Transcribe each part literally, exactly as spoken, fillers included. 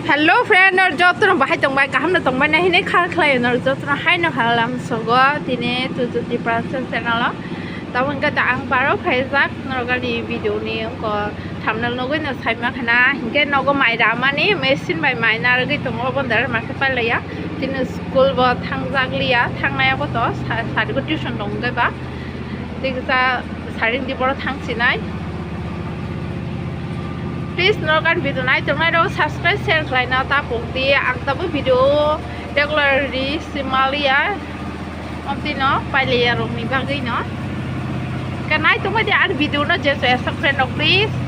Hello friend, nor jotono bahai tongbai, kaham no tongbai na hinwi kha khlai nor jotono haino halam sogo tini Tuju Tiprasa channel o. Tamo hwnkhe da ang baro phaijak norok ani video ni wngko thumbnail nugwi no saima khana, hinkhe nogo mai ramani machine bai mai narwgwi tongo, obo dara makhe pailaiya. Tini school bo thangjak liya, thangnai obo to sa-, sarigo tuition rok wngkhe ba. Tiksa saring di boro thang sinai. Please norok ani video nai tongnai rok subscribe share khlai na ta pok di, ang tabo video regular ri simaliya. Omtino pailiya rok ni bagwi no. Ka nai tongbai di ani video no je soya subscribe rok please.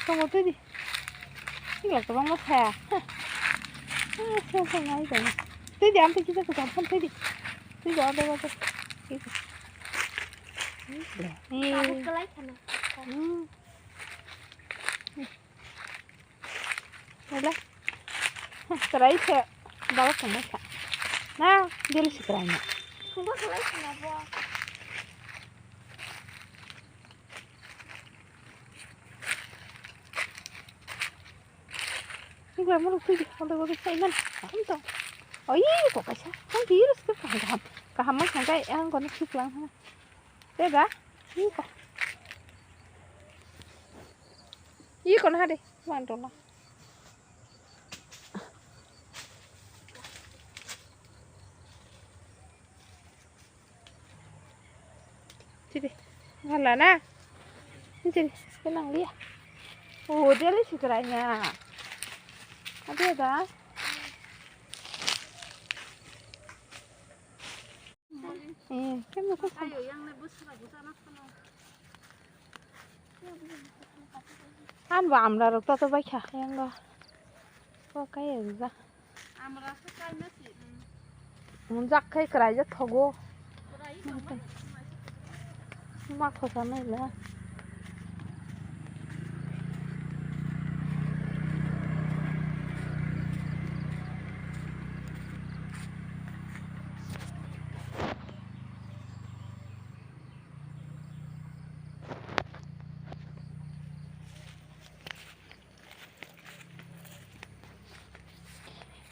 Tongo twi di. Twi di, kwbangma saya. Saya saya ngai tongo. Twi di, amtwi kisa kwcham phan twi di. Twi di, order order. Twi di. Tabuk kwlai khana. Hmm. Wala. Kwrai se baba tongma sa. Na, dili si kwrai na. Thungba kwlai khana bo. Ni kwrai mo ruk twi di, hodo hodo sai man. Ang to. Oi, ko kaisa. Ang di rus ko kaham kaham. Kaham ma sangkai ang kono thik lang ha. Te da. Ni ko. Iko na hade, wan to na. Sini, wala na. Sini, tenang dia. Oh, dia lagi segeranya. Ada ada. Eh, kan aku sama. Ayo, yang naik bus lah, bus anak sana. An bo amra rok to to bai kha yang go. Ko kai ja. Amra se kai na si. Mun jak khai krai ja thogo. Krai to ma. Ma khosa nai la.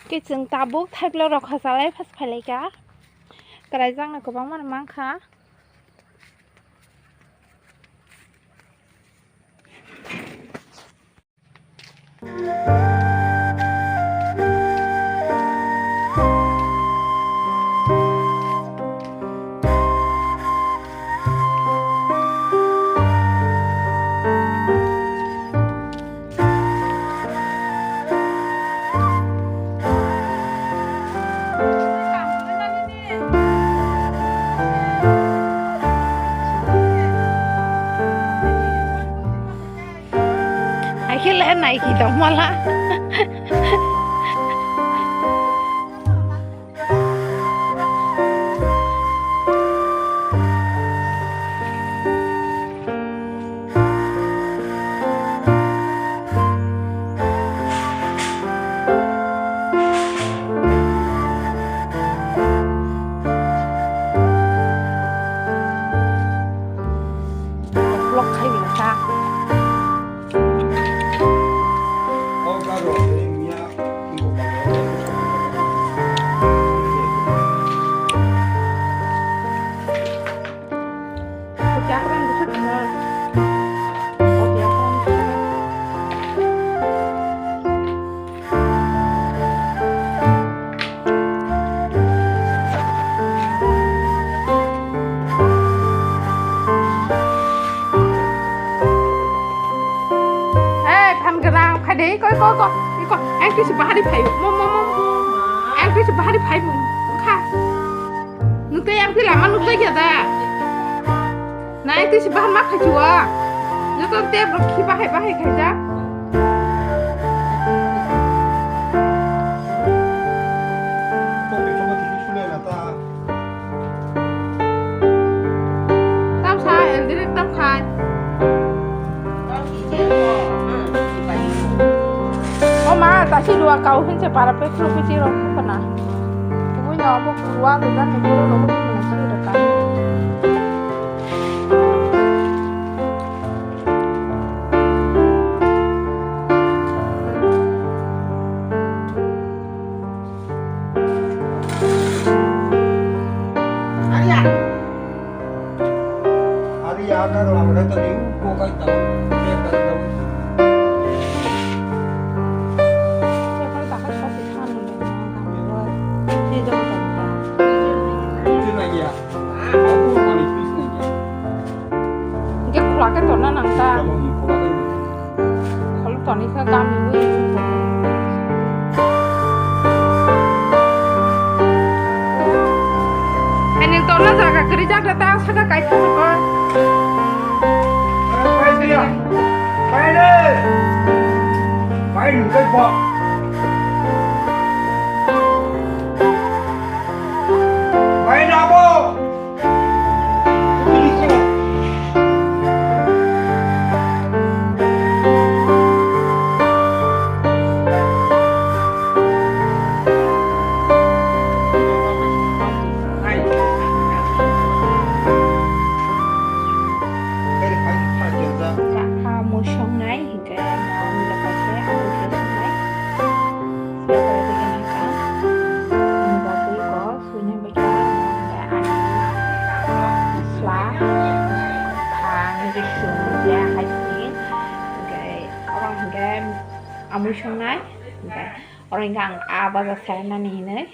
Khe chwng tabuk thaiplok rok kha chalai phas phailaikha. Kwraijak no kwbangma no mankha. Akhil hai naiki tongmala. Vlog khai bini sa. Hey, phan gwnang, phai de, koi, koi, koi, koi, ang twi se bahari phai, mo, mo, mo, mo. Ang twi se bahari phai, mo, kha. Nukte yang twi lama nukte kya da? Nai twi si bahan ma khai chuwa. Joto te bro khi bahai bahai khai ja. Tam sa el direct tam khai. O ma, ta si ruwa kau hin se para pe kru pi si ro kana. Kubu nya bo ruwa de dan ni kuru ro ko ni si ro ka. Arya. Arya, ka ro ro to ni ko ka ta. Hingke khula khe torna nang ta. Kholo toni khe gam ni ui. Ani torna jaga kwrwi jak ta saka kai thang ko. Kai de. Kha mui songnai, hingke mui rok bai khe ang khe songnai. Sila bai khe nang kha. Ang bagwi kok. Suina bai kha, hingke ani sla, ang rwsong ya hai sini, hingke oro hingke amui songnai, hingke oro hingke ang a baja sai nani hinui.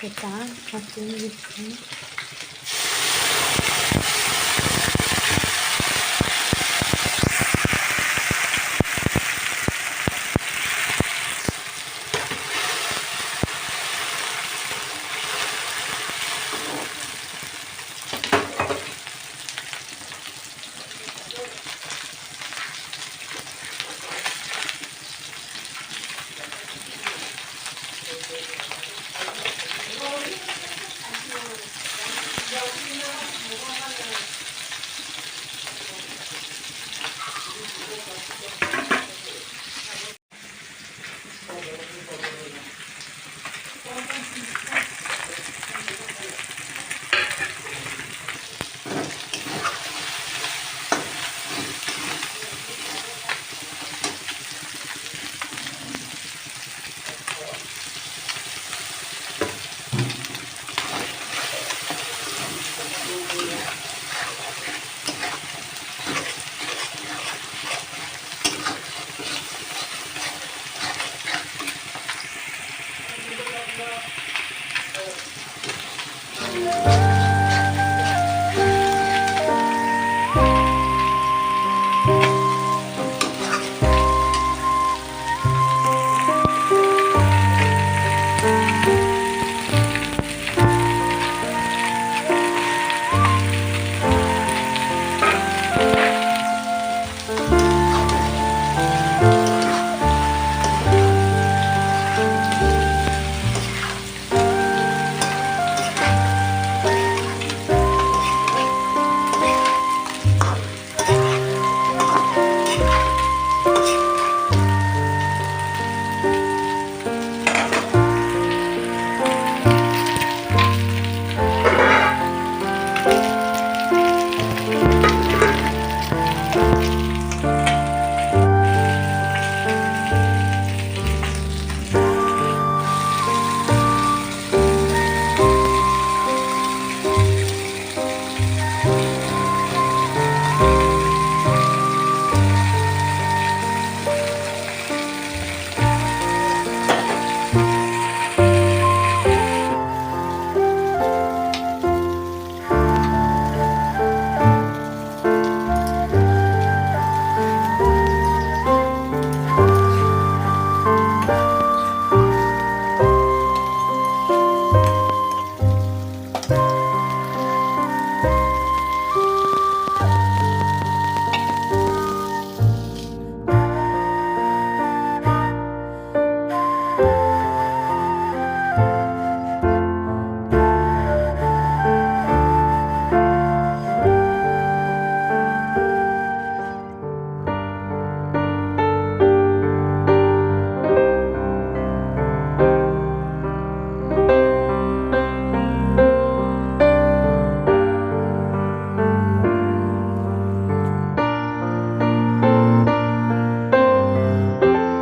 Kwcham, hatung, bising.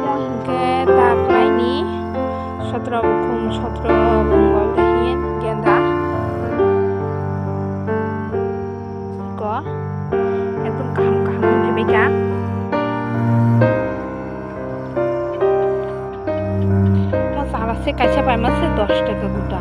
Yang hingke ta kelaini sotro bukhum, sotro bonggol, dahin genda. Iko ekdom kaham kaham wngphaikha. Ta chala se kaisa paima se dos taka guta.